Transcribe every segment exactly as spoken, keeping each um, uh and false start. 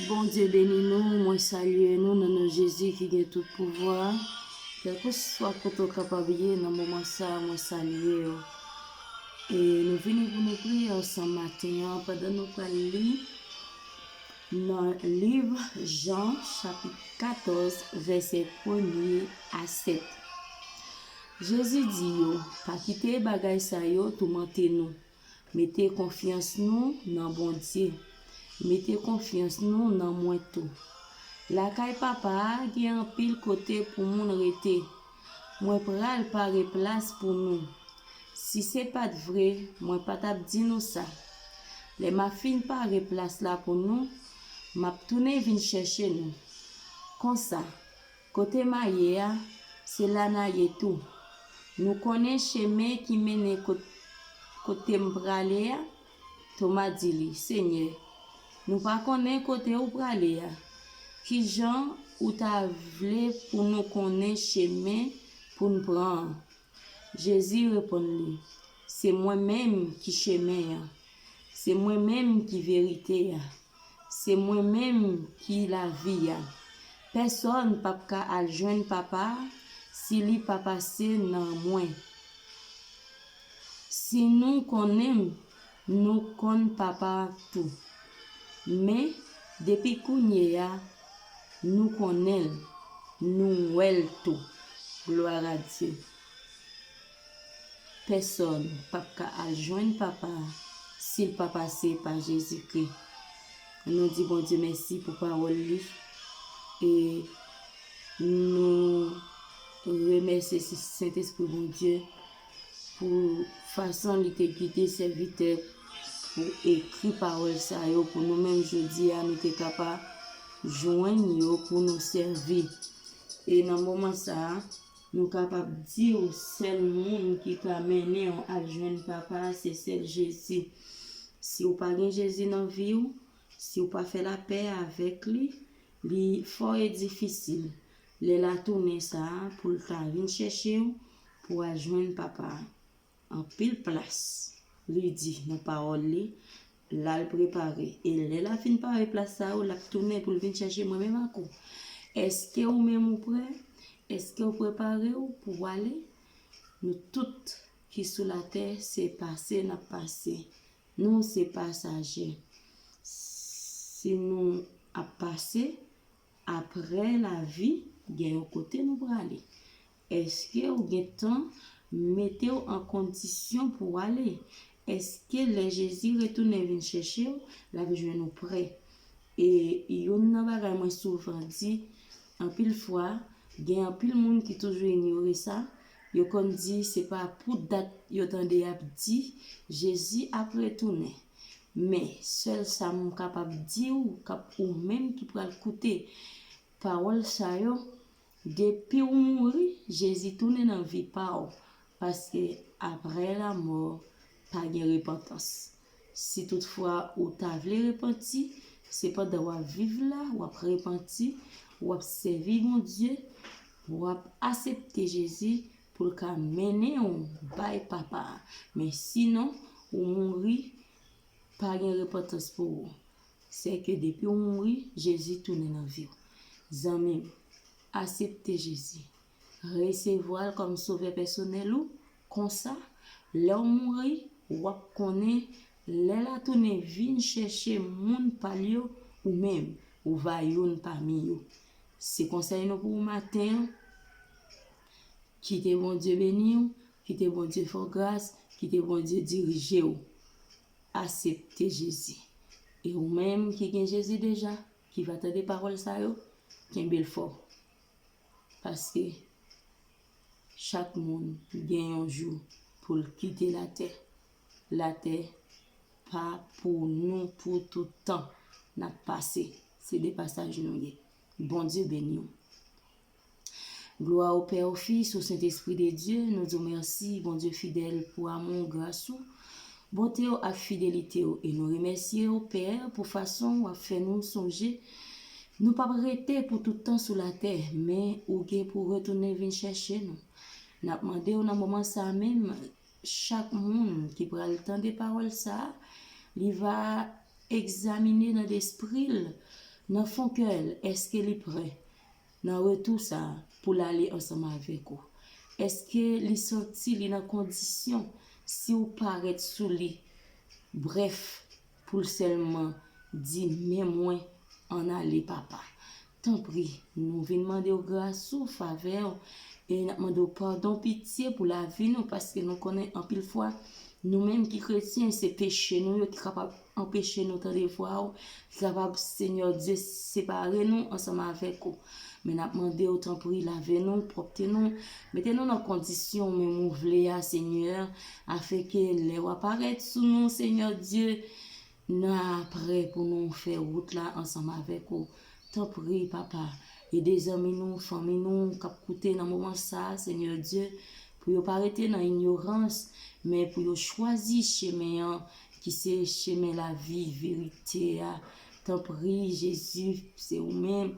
Bondye beni nou, mwen salye nou nan non Jezi ki gen tout pouvwa. Kèlkeswa kote w kapab ye nan moman sa a, mwen salye w. E nou vini pou nou priye ansanm maten an pandan nou pral li nan liv Jan chapit katòz vèsè premye a sèt. Jezi di yo, pa kite bagay sa yo toumante nou. Mete konfyans nou nan Bondye. Mete konfyans nou nan mwen tou. Lakay Papa a gen anpil kote pou moun rete. Mwen pral pare plas pou nou. Si se pa t vre, mwen pa t ap di nou sa. Lè m a fin pare plas la pou nou, m ap tounen vin chèche nou. Konsa, kote m a ye a, se la n a ye tou. Nou konnen chemen ki mennen kot, kote m prale a? Toma di li, Senyè, nou pa konnen kote ou prale a. Ki jan ou ta vle pou nou konnen chemen pou n pran an? Jezi reponn li, Se mwen menm ki chemen an. Se mwen menm ki verite a. Se mwen menm ki lavi a. Pèsonn p ap ka al jwenn Papa a si li pa pase nan mwen. Si nou konnen m, nou konn Papa a tou. Men, depi kounye a, nou konnen l, nou wè l tou. Glwa a Dye. Pèsonn p ap ka al jwenn Papa a si l pa pase pa Jezikri. Nou di Bondye mèsi pou pawòl li. E nou remèsye Sentespri Bondye pou fason li te gide sèvitè pou ekri pawòl sa yo pou nou menm jodi a nou te kapab jwenn yo pou nou sèvi. E nan moman sa a, nou kapab di w sèl moun ki ka mennen w al jwenn Papa a se sèl Jezi. Si w pa gen Jezi nan vi w, si w pa fè lapè avèk li, li fò e difisil lè l a tounen sa a pou l ta vin chèche w pou w al jwenn Papa a. Anpil plas, li di nan pawòl li, l al prepare. E lè l a fin pare plas sa yo, l ap tounen pou l vin chèche mwen menm ak ou. Èske ou menm ou prè? Èske w prepare w pou w ale? Nou tout ki sou latè, se pase n ap pase. Nou se pasaje. Si nou ap pase, apre lavi, gen yon kote nou prale. Èske w gentan mete w an kondisyon pou w ale? Èske lè Jezi retounen vin chèche w, l ap jwenn ou prè? E youn nan bagay mwen souvan di, anpil fwa, gen anpil moun ki toujou inyore sa, yo konn di se pa pou dat yo tande y ap di Jezi ap retounen. Men, sèl sa m kapab di w, k ap ou menm ki pral koute pawòl sa yo, depi w mouri, Jezi tounen nan vi pa w, paske apre lanmò, pa gen repantans. Si toutfwa ou ta vle repanti, se pandan w ap viv la, w ap repanti, w ap sèvi Bondye, w ap asepte Jezi pou l ka mennen w bay Papa a. Men sinon, ou mouri, pa gen repantans pou ou. Sèke depi w mouri, Jezi tounen nan vi w. Zanmi m, asepte Jezi. Resevwa l kòm Sovè pèsonèl ou. Konsa, lè w mouri, w ap konnen lè l a tounen vin chèche moun pa l yo, ou menm, ou va youn pami yo. Se konsèy nou pou w maten an. Kite Bondye beni w, kite Bondye fè w gras, kite Bondye dirije w. Asepte Jezi. E ou menm ki gen Jezi deja, ki va tande pawòl sa yo, kenbe l fò. Paske chak moun gen yon jou pou l kite latè. Latè pa pou nou pou tout tan. N ap pase. Se de pasaj nou ye. Bondye beni w. Glwa o Pè, o Fis, o Sentespri de Dye, nou di w mèsi, Bondye fidèl, pou amou w, gras ou, bonte w ak fidelite w. E nou remèsye w, Pè, pou fason w ap fè nou sonje. Nou p ap rete pou tout tan sou latè, men ou gen pou retounen vin chèche nou. N ap mande w nan moman sa a menm, chak moun ki pral tande pawòl sa a, li va egzamine nan lespri l Nan fon kè l, èske li prè nan retou sa a pou l ale ansanm avèk ou? Èske li santi li nan kondisyon si w parèt sou li? Brèf, pou l sèlman di, men mwen, ann ale, Papa. Tanpri, nou vin mande w gras ou, favè w, e n ap mande w padon, pitye pou lavi nou, paske nou konnen anpil fwa, nou menm ki kretyen, se peche nou yo ki kapab anpeche nou tande vwa w, ki kapab, Senyè Dye, separe nou ansanm avèk ou. Men n ap mande w, tanpri, lave nou, pwòpte nou, mete nou nan kondisyon ou menm ou vle a, Senyè, afenke lè w ap parèt sou nou, Senyè Dye, n a prè pou nou fè wout la ansanm avèk ou. Tanpri, Papa, ede zanmi nou, fanmi nou k ap koute nan moman sa a, Senyè Dye, pou yo pa rete nan inyorans, men pou yo chwazi chemen an, ki se chemen lavi, verite a. Tanpri, Jezi, se ou menm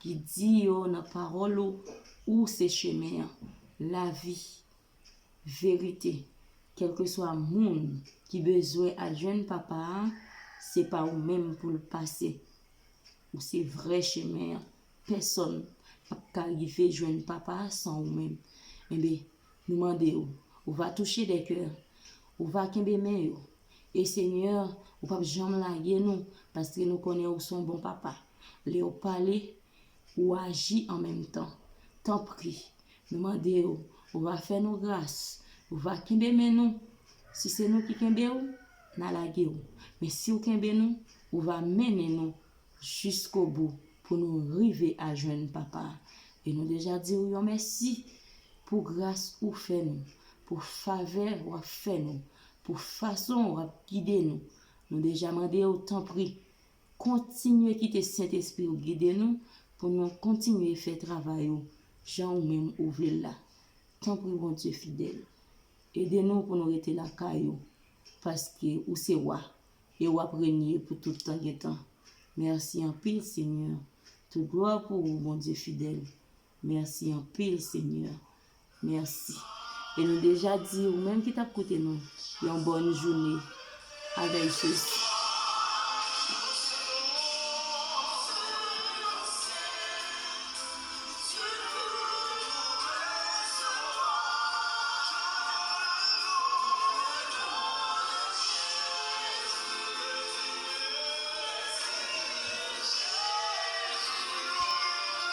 ki di yo nan pawòl ou, ou se chemen an, lavi, verite. Kèlkeswa moun ki bezwen al jwenn Papa a, se pa ou menm pou l pase. Ou se vrè chemen an. Pèsonn p ap ka rive jwenn Papa a san ou menm. Enben, nou mande w, ou va touche dè kè, ou va kenbe men yo. E Senyè, ou p ap janm lage nou, paske nou konnen ou se yon bon Papa. Lè w pale, ou aji an menm tan. Tanpri, nou mande w, ou va fè nou gras, ou va kenbe men nou. Si se nou ki kenbe w, n a lage w. Men si w kenbe nou, ou va mennen nou jiskobou pou nou rive a jwenn Papa a. E nou deja di w yon mèsi pou gras ou fè nou, pou favè w ap fè nou, pou fason w ap gide nou. Nou deja mande w, tanpri, kontinye kite Sentespri w gide nou pou nou kontinye fè travay ou jan ou menm ou vle l la. Tanpri, Bondye fidèl, ede nou pou nou rete lakay ou, paske ou se wa e w ap renye pou tout tan gen tan. Mèsi anpil, Senyè. Tout glwa pou ou, Bondye fidèl. Mèsi anpil, Senyè. Mèsi. E nou deja di ou menm ki t ap koute nou, yon bòn jounen avèk Jezi.